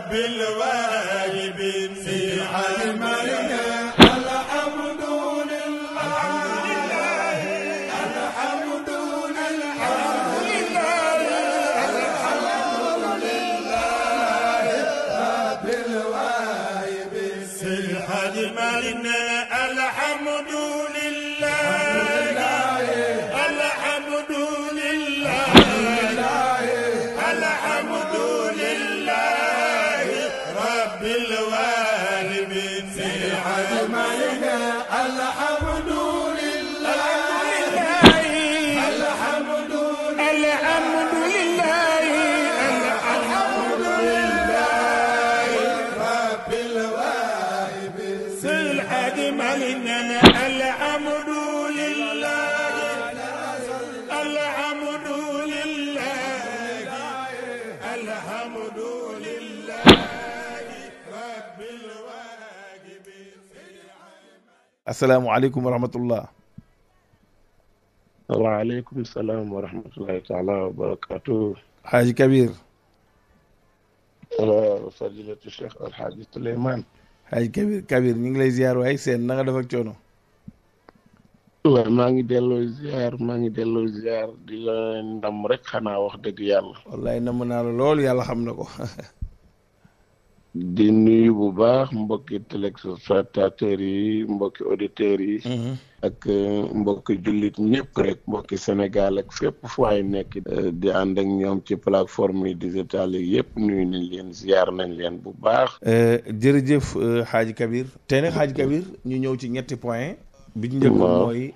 رب الواهبين في حلمنا الحمد لله الحمد لله الحمد لله رب الواهبين في حلمنا الحمد لله الحمد لله الحمد لله رب الواهبين في حلمنا الحمد لله الحمد لله الحمد لله رب الواهبين في حلمنا الحمد لله الحمد لله الحمد لله رب الواجبين. asalaamaaleykum wa rahmatullah. waaleykum salaam wa rahmatullahi taala wa barakaatu. Xaaji Kabir. waaw fadilatu Cheikh Alxaaji Souleymane. Xaaji Kabir ñu ngi lay ziar waay seen na nga def ak coono. waaw maa ngi delloo ziar di la ndam rek xanaa wax dëgg yàlla. wallaay namm naa la lool yàlla xam na ko. di nuyu bu baax mbokki téléspectateurs yi mbokki auditeurs yi. ak mbokki jullit ñëpp rek mbokki Sénégal ak fépp fu waay nekk. di ànd ak ñoom ci plateforme yi digitale yi yëpp nuyu nañ leen ziar nañ leen bu baax. jërëjëf Xaaji Kabir. tey nag Xaaji Kabir ñu ñëw ci ñetti point bi ñu njëkk mooy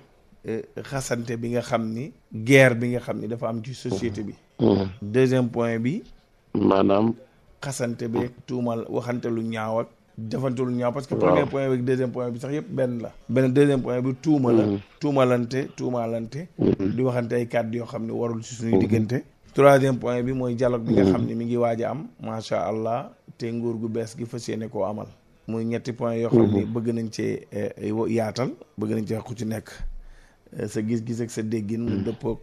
xasante bi nga xam ni guerre bi nga xam ni dafa am ci société bi. deuxième point bi maanaam xasante bi ak tuumal waxante lu ñaaw ak defante lu ñaaw parce que premier point bi ak deuxième point bi sax yëpp benn la benn deuxième point bi tuumalante di waxante ay kàddu yoo xam ne warul ci suñuy diggante. troisième point bi mooy dialogue bi nga xam ne mi ngi waaj a am macha allah te nguur gu bees gi fas yéene koo amal. muy ñetti point yoo xam ni bëgg nañ cee yaatal bëgg nañ cee ku ci nekk sa gis-gis ak sa déggin mu dëppook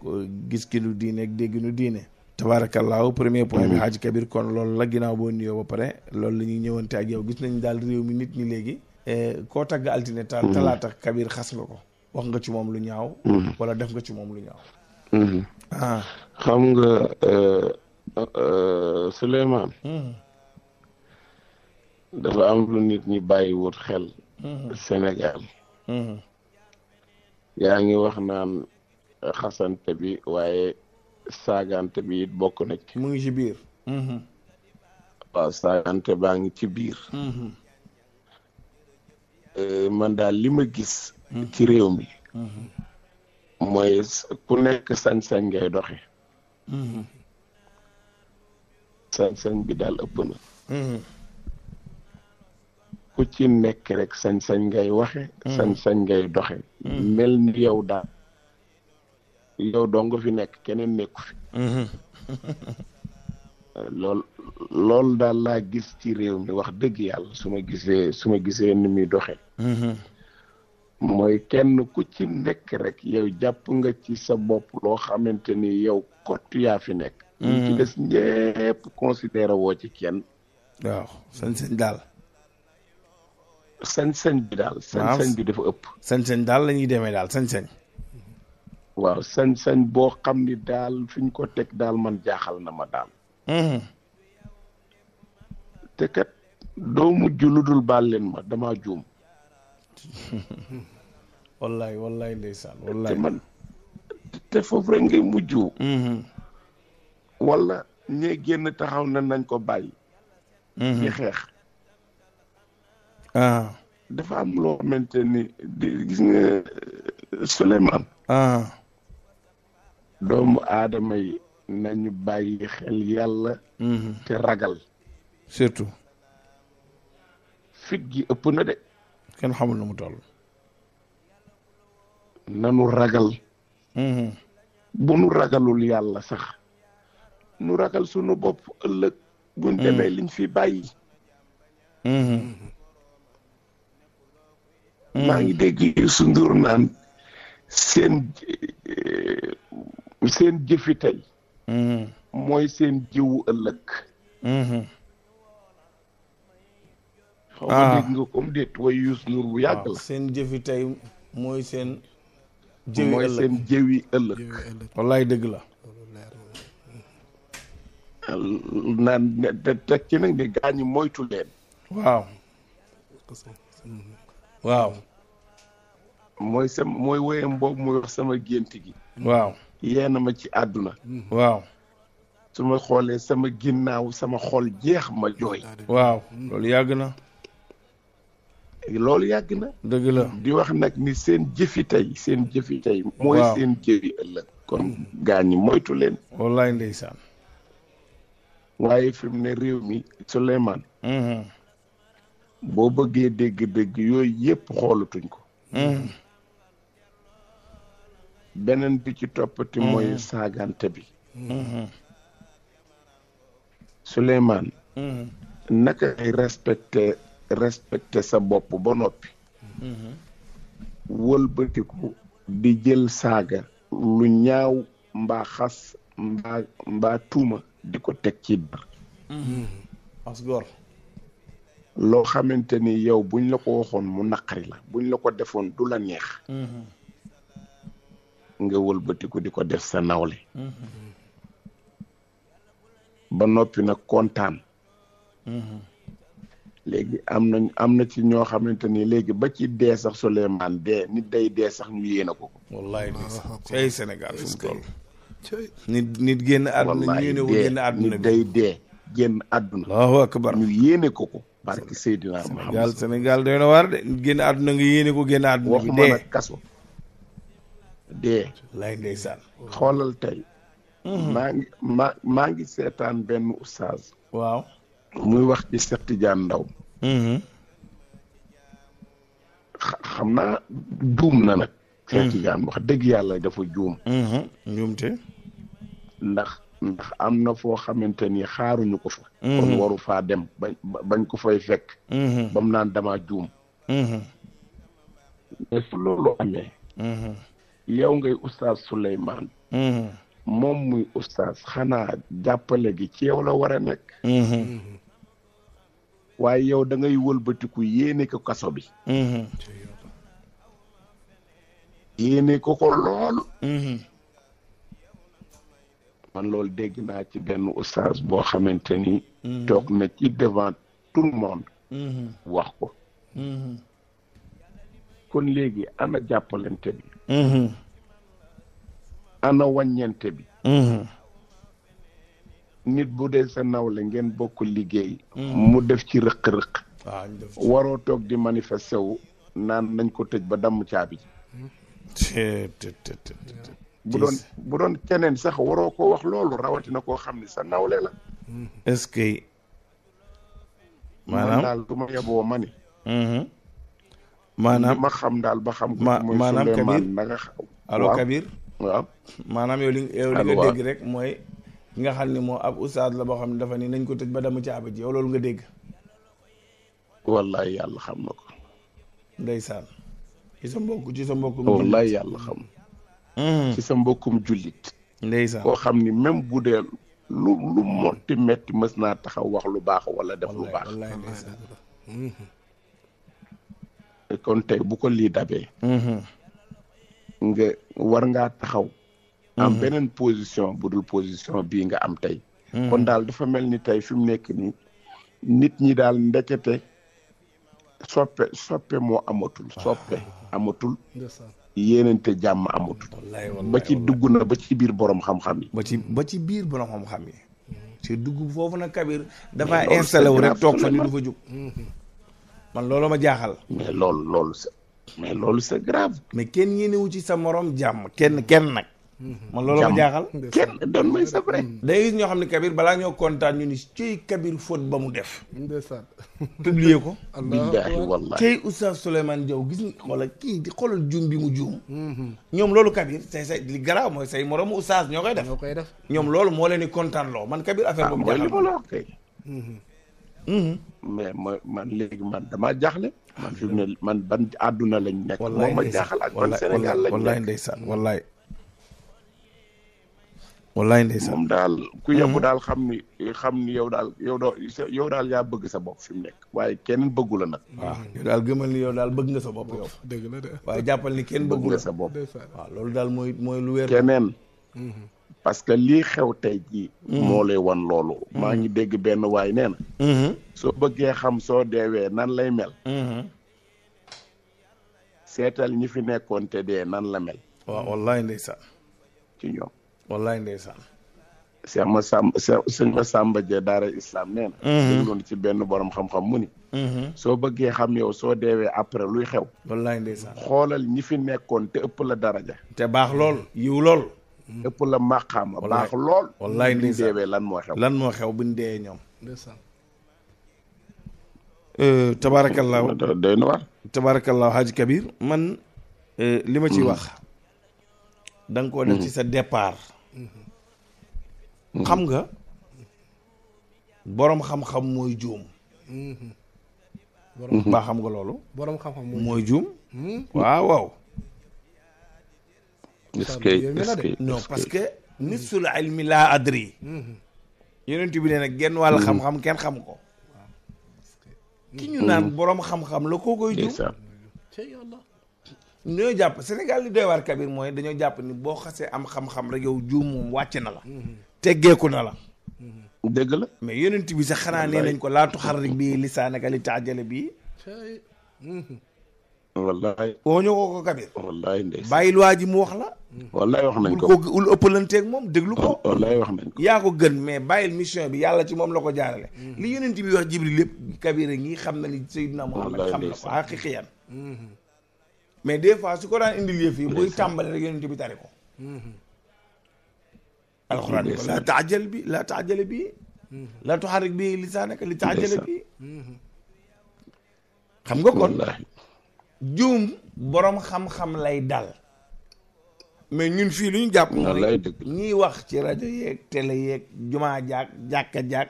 gis-ginu diine ak dégginu diine. tabaarakallaahu premier point bi Xaaji Kabir kon loolu la ginnaaw boo nuyoo ba pare loolu la ñuy ñëwante ak yow gis nañ daal réew mi nit ñi léegi koo tagg altine talaata Kabir xas nga ko wax nga ci moom lu ñaaw wala def nga ci moom lu ñaaw. xam nga Souleymane dafa am lu nit ñi bàyyi wut xel Sénégal yaa ngi wax naan xasante bi waaye saagante bi it bokk na ci mu ngi ci biir waaw saagante baa ngi ci biir man daal li ma gis ci réew mi mooy ku nekk sañ-sañ ngay doxe sañ-sañ bi daal ëpp na ku ci nekk rek sañ-sañ ngay waxe sañ-sañ ngay doxe mel ni yow daal yow doo nga fi nekk keneen nekku fi loolu daal laa gis ci réew mi wax dëgg yàlla su ma gisee ni muy doxe mooy kenn ku ci nekk rek yow jàpp nga ci sa bopp loo xamante ni yow kott yaa fi nekk ñu ci des ñépp considéré woo ci kenn waaw sañ-sañ daal sañ-sañ bi daal sañ-sañ bi dafa ëpp sañ-sañ daal la ñuy demee daal sañ-sañ waaw sañ-sañ boo xam ni daal fi ñu ko teg daal man jaaxal na ma daal te kat doo mujj lu dul baal leen ma damaa juum wallaay ndeysaan wallaay te man te foofu rek ngay mujj wala ñee génn taxaw na nañ ko bàyyi ñi xeex dafa am loo xamante ni gis nga Souleymane doomu aadama yi nañu bàyyi xel yàlla te ragal surtout fit gi ëpp na de kenn xamul na mu toll nanu ragal bu nu ragalul yàlla sax nu ragal sunu bopp ëllëg buñ demee liñ fi bàyyi maa ngi dégg Youssou Ndour naan seen jëfi tey mooy seen jiwu ëllëg xaw ma dégg nga comme déet way Youssou Ndour bu yàgg la. seen jëfi tey mooy seen jëwi mooy ëllëg seen jëwi ëllëg. wallaay dëgg la naan teg ci nag ni gaañu moytu leen. waaw waaw mooy woyam boobu muy wax sama gént gi. waaw yeena ma ci àdduna. waaw su ma xoolee sama ginnaaw sama xol jeex ma jooy. waaw loolu yàgg na loolu yàgg na. dëgg la di wax nag ni seen jëfi tey. mooy waaw seen jëfi ëllëg. kon gaañu moytu leen. wallaay ndeysaan waaye fi mu ne réew mi Souleymane. boo bëggee dégg-dégg yooyu yëpp xoolatuñ ko. beneen bi ci toppati mooy saagante bi. Souleymane. naka ngay respecté sa bopp ba noppi. wëlbatiku di jël saaga lu ñaaw mbaa xas mbaa tuuma di ko teg ci dar. as gor loo xamante ni yow buñ la ko waxoon mu naqari la buñ la ko defoon du la neex. nga wëlbatiku di ko def sa nawle. ba noppi nag kontaan. léegi am na ci ñoo xamante ni léegi ba ci dee sax Souleymane dee nit day dee sax ñu yéene ko. wallaay ndeysaan ay Sénégal fi mu toll nit génn àdduna ñu yéene ko génn àdduna nit day dee génn àdduna. Allahu akbar ñu yéene ko barki Seydina Muhammad. Sénégal doy na waar de nit génn àdduna nga yéene ko génn àdduna bi waxuma dee nag kaso dee. wallaay ndeysaan xoolal tey. maa ngi seetaan benn oustaz. waaw muy wax ci Cheikh Tidiane Ndaw. xam naa juum na nag. Cheikh Tidiane wax dëgg yàlla dafa juum. njuumte ndax am na foo xamante ni xaaruñu ko fa. kon waru faa dem bañ ko fay fekk. ba mu naan dama juum. mais su loolu amee. yow ngay oustaz Souleymane. moom muy oustaz xanaa jàppale gi ci yow la war a nekk. waaye yow da ngay wëlbatiku yéene ko kaso bi. yéene ko lool. man loolu dégg naa ci benn oustaz boo xamante ni. toog na ci devant tout le monde. wax ko. kon léegi ana jàppalante bi. ana wàññente bi. nit bu dee sa nawle ngeen bokk liggéey. mu def ci rëq-rëq. waroo toog di manifester wu naan nañ ko tëj ba damm caabi ji. bu doon keneen sax waroo ko wax loolu rawatina koo xam ni sa nawle la. est-ce que. maanaam daal du ma yeboo ma ni. maanaam ma xam daal ba xam. maanaam Kabir na nga xam. allo Kabir. waaw maanaam yow li nga dégg rek mooy ki nga xam ne moo ab oustaz la boo xam ne dafa ni nañ ko tëj ba dama caabi ji yow loolu nga dégg. wallaay yàlla xam na ko. ndeysaan. ci sa mbokkum wallaay yàlla xam. ci sa mbokkum jullit. ndeysaan koo xam ni même bu dee lu motti metti mës naa taxaw wax lu baax wala def lu baax. wallaay ndeysaan. kon tey bu ko lii dabee. nga war ngaa taxaw. am beneen position bu dul position bii nga am tey. kon daal dafa mel ni tey fi mu nekk nii nit ñi daal ndekete soppe moo amatul. soppe amatul. yéenante jàmm amatul. ba ci dugg na ba ci biir borom xam-xam yi. ba ci biir borom xam-xam yi. ci dugg foofu nag Kabir dafa installé wu rek toog fa ni du fa jóg. man loolu ma jaaxal. mais loolu c'est grave. mais kenn yéenewu ci sa morom jàmm kenn nag. man loolu ma jaaxal. kenn doon may c'est vrai. day gis ñoo xam ne Kabir balaa ñoo kontaan ñu ni cey Kabir faute ba mu def. publier ko. billaahi wallaahi. cey oustaz Souleymane Diaw gis nga xoolal kii di xoolal juum bi mu juum. ñoom loolu Kabir say li garaaw mooy say moromu oustaz ñoo koy def. ñoom loolu moo leen di kontaan loo man Kabir affaire boobu jaaxal. mooy li ma la wax kay. mais man léegi man damaa jaaxle. man fi mu ne man ban àdduna lañ nekk. wallaay moo ma jaaxal ak ban Sénégal lañ nekk. wallaay ndeysaan wallaay. wallaay ndeysaan moom daal ku yebbu daal xam ni yow daal yaa bëgg sa bopp fi mu nekk waaye kenn bëggu la nag. waaw yow daal gëmal ni yow daal bëgg nga sa bopp yow. dëgg la de. waaye jàppal ni kenn bëggu la sa bopp. waaw loolu daal mooy lu wér. keneen. parce que lii xew tey jii. moo lay wan loolu. maa ngi dégg benn waay nee na. soo bëggee xam soo deewee nan lay mel. seetal ñi fi nekkoon te dee nan la mel. waaw wallaay ndeysaan. ci ñoom. wallaay ndeysaan. sëñ Massamba Dia daara islam nee na. dégloon ci benn borom xam-xam mu ni. soo bëggee xam yow soo deewee après luy xew. wallaay ndeysaan. xoolal ñi fi nekkoon te ëpp la daraja. te baax lool yiw lool. ëpp la maqaama baax lool. wallaay bu ñu ndeysaan deewee lan moo xew. lan moo xew bu ñu dee ñoom. ndeysaan. tabaarakallaahu doy na waar. tabaarakallaahu Haji Kabir man li ma ciy wax. da nga koo def ci sa départ. xam nga boroom xam-xam mooy juum. baa xam nga loolu. borom xam-xam mooy juum. waaw waaw. est-ce que non parce que nisful ilmi laa adri. yonent bi nee na genn wàll xam-xam kenn xam ko. ki ñu naan boroom xam-xam la koo koy juum. ñoo jàpp Sénégal li doy waar Kabir mooy dañoo jàpp ni boo xasee am xam-xam rek yow juum moom wàcc na la. teggeeku na la. dëgg la. mais yonent bi sax xanaa nee nañ ko laa tuxarrik bii lisaanaka li taajala bii. wallaay. woo ñoo ko Kabir. wallaay ndeysaan. bàyyil waa ji mu wax la. wallaay wax nañ ko. ul ëppalanteeg moom déglu ko. wallaay wax nañ ko. yaa ko gën mais bàyyil mission bi yàlla ci moom la ko jaarale. li yonent bi wax Jibril lépp Kabir ngi xam na ni Seydina Muhammad xam na ko haqiqiyan. mais des fois su ko daan indil yëf yi buy tàmbale rek yonent bi tari ko. alxuraan bi laa taajal bi laa taajale bi laa tuxarrik bi lisaanaka li taajale bi xam nga kon juum borom xam-xam lay dal mais ñun fii lu ñu jàpp mooy ñiy wax ci rajo yeeg télé yeeg jumaa jaag jàkka jaag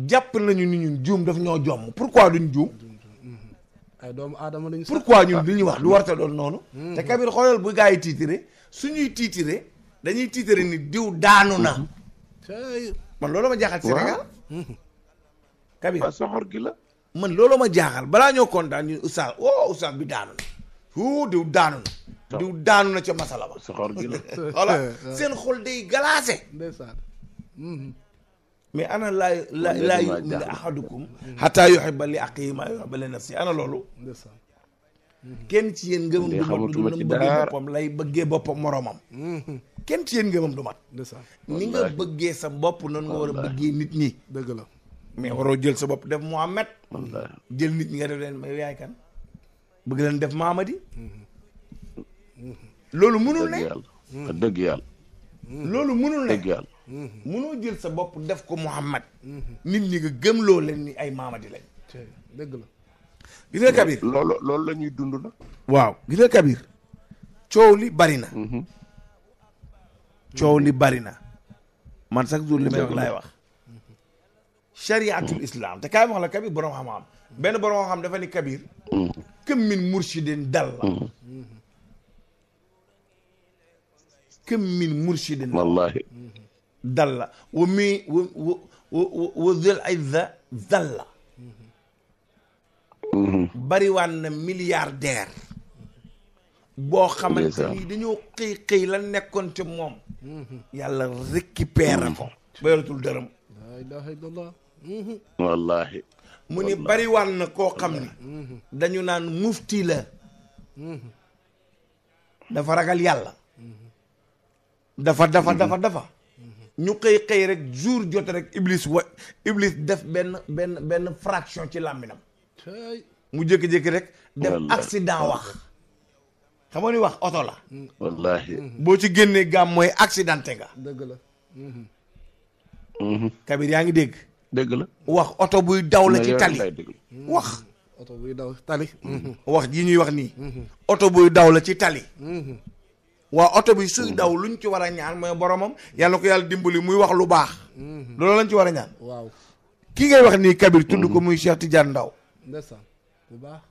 jàpp nañu ni ñun juum daf ñoo jomm pourquoi duñ juum ay doomu aadama lañu pourquoi ñun li ñuy wax du warta doon noonu te Kabir xoolal bu gaa yi tiitire suñuy tiitire dañuy tiitare ni diw daanu na man loolu ma jaaxal Sénégal Kabir soxor gi la man loolu ma jaaxal balaa ñoo kontaan ñu oustaz bi daanu na diw daanu na diw daanu na ca masala ba soxor gi la voilà seen xol day galaase ndeysaan mais ana laa yu'minu ahadukum hatta yuhibba li axiihi maa yuhibbu li nafsihi ana loolu kenn ci yéen ngëmam du mat du nam bëggee boppam lay bëggee boppam moromam kenn ci yéen ngëmam du mat ni nga bëggee sa bopp noonu nga war a bëggee nit ñi dëgg la mais waroo jël sa bopp def Muhammad jël nit ñi nga def leen may yaay kan bëgg leen def Mamadi loolu mënul ne dëgg yàlla loolu mënul ne dëgg yàlla mënoo jël sa bopp def ko Muhammad nit ñi nga gëmloo leen ni ay Mamadi lañ dëgg la gis nga Kabir loolu la ñuy dund nag waaw gis nga Kabir coow li bari na coow li bari na man chaque jour li may wax laay wax chariatul islam te kaay wax la Kabir borom xam-xam benn borom xam dafa ni Kabir këm min murshidin dal la këm min murshidin wallahi dal la wa zul izza dal la bariwaan na milliardaire boo xamante ni dañoo xëy la nekkoon te moom yàlla récupéré ko ba yoratul dërëm la ilaha illallah wallahi mu ni bariwaan na koo xam ni dañu naan mufti la dafa ragal yàlla dafa ñu xëy rek jour jot rek iblis def benn fraction ci làmbinam mu jékki-jékki rek def accident wax xam nga ni wax oto la wallahi boo ci génnee gaam mooy accidenté nga dëgg la Kabir yaa ngi dégg la wax oto buy daw la ci tali wax oto buy daw tali wax ji ñuy wax nii oto buy daw la ci tali waa oto bi suy daw luñ ci war a ñaan mooy boromam yàlla ko yàlla dimbali muy wax lu baax loolu lañ ci war a ñaan waaw kii ngay wax nii Kabir tudd ko muy Cheikh Tidiane Ndaw ndeysaan bu baax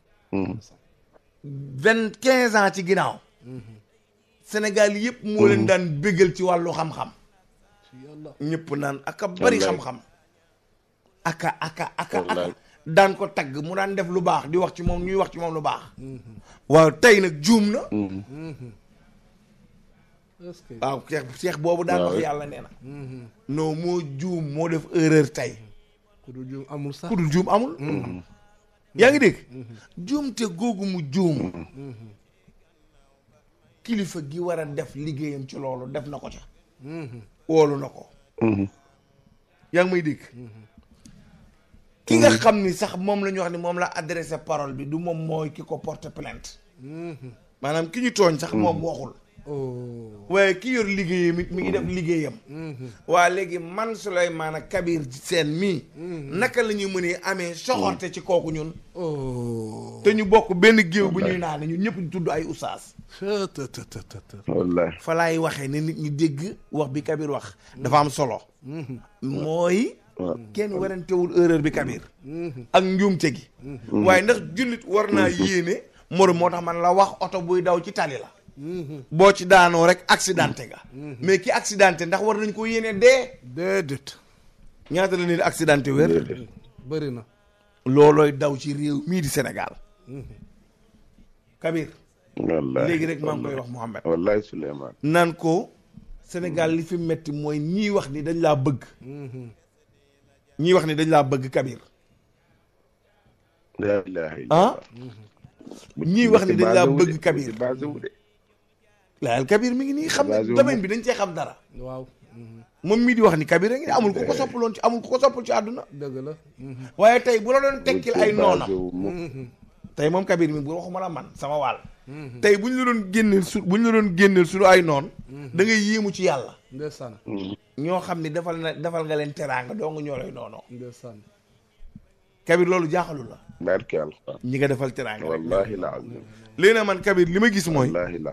15 ans ci ginnaaw Sénégal yëpp moo leen daan bégal ci wàllu xam-xam yàlla. ñëpp naan aka bari Wallaay. xam-xam aka daan ko tagg mu daan def lu baax di wax ci moom ñuy wax ci moom lu baax waaw tey nag juum na est-ce que. waaw seex boobu daan wax waaw. yàlla nee na non moo juum moo def erreur tey ku dul juum amul sax. ku dul juum amul yaa ngi dégg juum te googu mu juum kilifa gi war a def liggéeyam ci loolu def na ko ca woolu na ko yaa ngi may dégg ki nga xam ni sax moom la ñu wax ni moom la adressé parole bi du moom mooy ki ko porte plainte maanaam ki ñu tooñ sax moom waxul oh. waaye ki yor liggéeyam it mi ngi def liggéeyam waa léegi man Souleymane Kabir Sène mii naka la ñuy mënee amee soxorte ci kooku ñun oh. te ñu bokk benn géew bu ñuy naan ñun ñëpp ñu tudd ay oustaz wallaay. fa laay waxee ne nit ñi dégg wax bi Kabir wax dafa am solo mooy kenn werantewul erreur bi Kabir ak njuumte gi waaye ndax jullit war naa yéene morom moo tax man la wax oto buy daw ci tali la boo ci daanoo rek accidenté nga mais ki accidenté ndax war nañ ko yéene dee déedéet. ñaata la nit accidenté wér bëri na. loolooy daw ci réew mii di Sénégal Kabir wallaay. léegi rek maa ngi koy wax Mouhamed wallaay Souleymane. naan ko Sénégal li fi metti mooy ñii wax ni dañ laa bëgg ñii wax ni dañ laa bëgg Kabir laa ilaaha ah illallah. ñii wax ni dañ laa bëgg Kabir basé wu de. laal Kabir mi ngi nii xam ne Basé wu domaine bi dañ cee xam dara waaw. moom mii di wax ni Kabir a ngi ne amul ku ko soppaloon ci amul ku ko soppal ci àdduna dëgg la. waaye tey bu la doon tekkil ay noonam basé wu mu- tey moom Kabir mi bu waxuma la man sama wàll tey bu ñu la doon génneel bu ñu la doon génneel suñu ay noon da ngay yéemu ci yàlla ndeysaan. ñoo xam ni defal nga leen teraanga dong ñoo lay noonoo ndeysaan. Kabir loolu jaaxalu la barke Alxuraan. ñi nga defal teraanga rek wallahi la azim. léegi nag man Kabir li ma gis mooy wallahi la.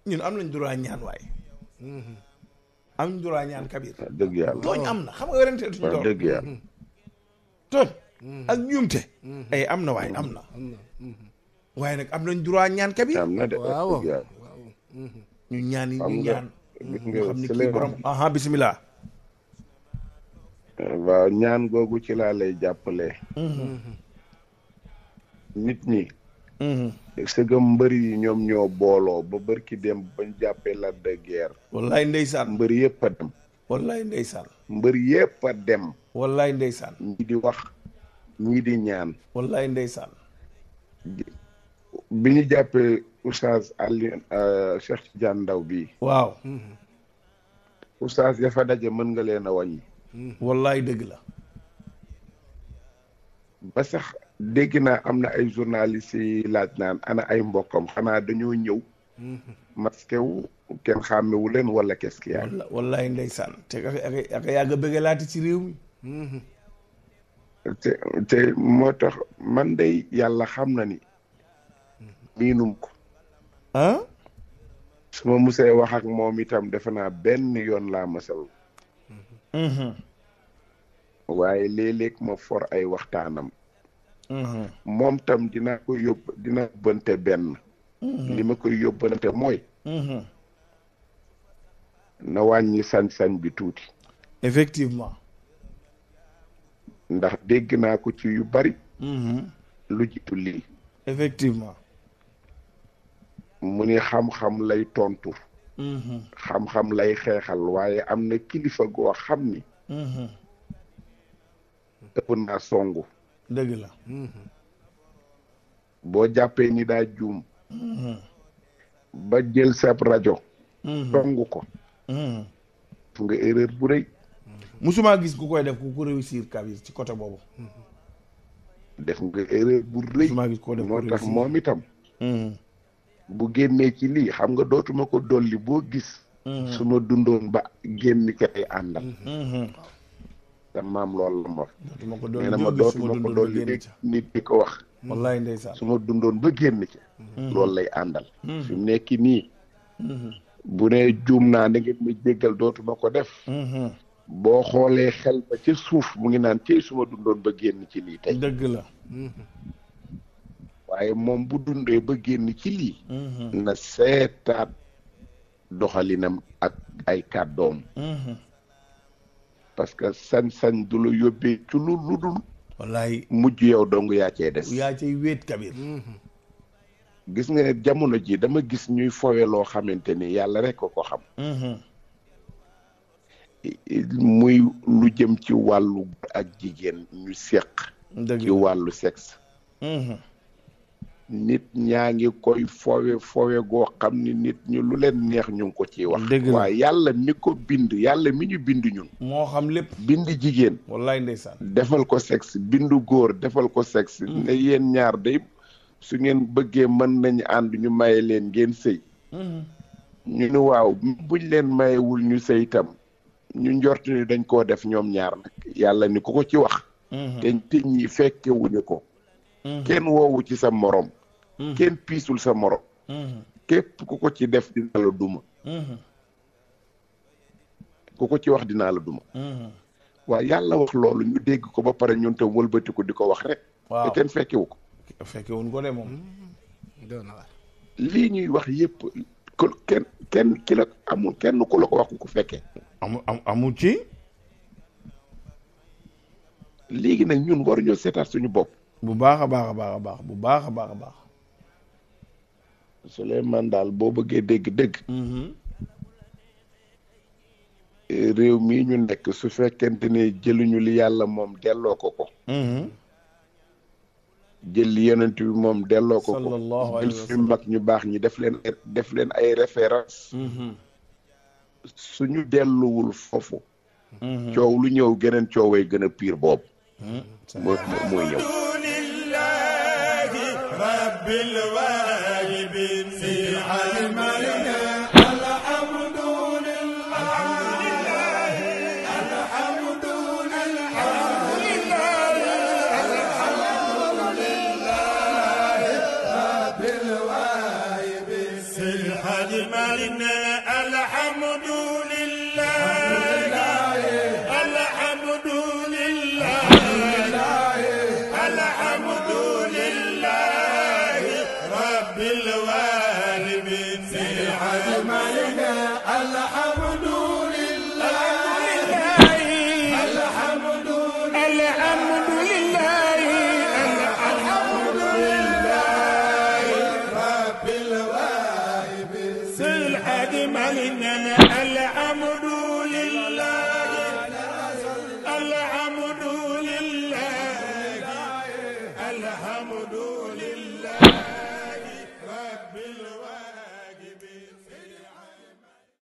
ñun am nañ droit ñaan waaye am nañ droit ñaan Kabir dëgg yàlla. tooñ am na xam nga weranteetuñu waaw loolu dëgg yàlla. tooñ ak njuumte ay am na waaye am na am na. waaye nag am nañ droit ñaan Kabir am na de. waaw dëgg yàlla. waaw. ñu ñaan yi xam ñu nga ñaan gis ñu xam nga ni kii borom Souleymane. aha bismillah waaw ñaan googu ci laa lay jàppale. nit ñi. sëgëm mbër yi ñoom ñoo booloo ba bërki dem bañ jàppee Lac de Guiers. wallaay ndeysaan mbër yëpp a dem. wallaay ndeysaan mbër yëpp a dem. wallaay ndeysaan ñii di wax ñii di ñaan. wallaay ndeysaan bi ñu jàppee oustaz Alioune Cheikh Tidiane Ndaw bii. waaw oustaz ya fa daje mën nga leen a wàññi. wallaay dëgg la ba sax dégg naa am na ay journalistes yi laaj naan ana ay mbokkam xanaa dañoo ñëw. masqué wu kenn xàmmewu leen wala qu'est-ce qu'il y a. wallaay ndeysaan te ak yàgg a bëgg laati ci réew mi te moo tax man day yàlla xam na ni miinum ko ah su ma musee wax ak moom itam defe naa benn yoon laa masal waaye léeg-léeg ma for ay waxtaanam moom tam dinaa ko dina yóbbante benn li ma koy yóbbante mooy na wàññi sañ-sañ bi tuuti effectivement ndax dégg naa ko ci yu bari lu jiitu lii effectivement mu ni xam-xam lay tontu xam-xam lay xeexal waaye am na kilifa goo xam ni ëpp naa songu dëgg la boo jàppee ni daa juum ba jël sab rajo songu ko fu nga erreur bu rëy musuma gis ku koy def ku ko réussir Kabir ci côté boobu def nga erreur bu rëy musuma gis ko def moo ko tax réussir moom itam bu génnee ci lii xam nga dootuma ko dolli boo gis su ma dundoon ba génn ci ay àndal te maam loolu la ma wax dootuma ko nee na doon ma jóge su ma dootuma ko dundoon ba dolli génn ca nit di ko wax wallaay ndeysaan su ma dundoon ba génn ci loolu lay àndal fi mu nekk nii bu ne juum naa da ngeen ma jéggal dootuma ko def boo xoolee xel ba ca suuf mu ngi naan cey su ma dundoon ba génn ci lii tey dëgg la waaye moom bu dundee ba génn ci lii na seetaat doxalinam ak ay kàddoom parce que sañ-sañ du la yóbbee ci lu dul wallaay mujj yow dong yaa cee des. yaa cay wéet Kabir. gis nga jamono ji dama gis ñuy fowe loo xamante ni yàlla rek ko xam. muy lu jëm ci wàllu ak jigéen ñu seq. ci wàllu sexe. nit ñaa ngi koy fowe goo xam ni nit ñu lu leen neex ñu ngi ko ciy wax. waaye yàlla mi ko bind yàlla mi ñu bind ñun. moo xam lépp. bind jigéen. wallaay ndeysaan. defal ko sexe bindu góor defal ko sexe. ne yéen ñaar day su ngeen bëggee mën nañu ànd ñu maye leen ngeen sëy. ñu ni waaw buñ leen mayewul ñu sëy itam ñu njort ni dañ koo def ñoom ñaar nag yàlla ni ku ko ci wax. te ñi fekke wuñu ko. kenn woowu ci sa morom. kenn piisul sa morom. képp ku ko ci def dina la duma. ku ko ci wax dinaa la duma. waaw yàlla wax loolu ñu dégg ko ba pare ñun tam wëlbati ko di ko wax rek. waaw te kenn fekkewu ko. fekkewuñ ko de moom. lii ñuy wax yëpp kenn ki la amul kenn ku la ko wax ku fekkee. amul ci. léegi nag ñun waruñoo seetaat suñu bopp. bu baax a baax a baax a baax bu baax a baax a baax. Souleymane daal boo bëggee dégg-dégg. réew mii ñu nekk su fekkente ne jëluñu li yàlla moom delloo ko ko. jël li yonent bi moom delloo ko ko. sallallahu alayhi wa sallam suñu mag ñu baax ñi def leen ay référence. suñu delluwul foofu. coow lu ñëw geneen coowee gën a pire boobu. mooy ñëw. rabbil waahibin si الحمد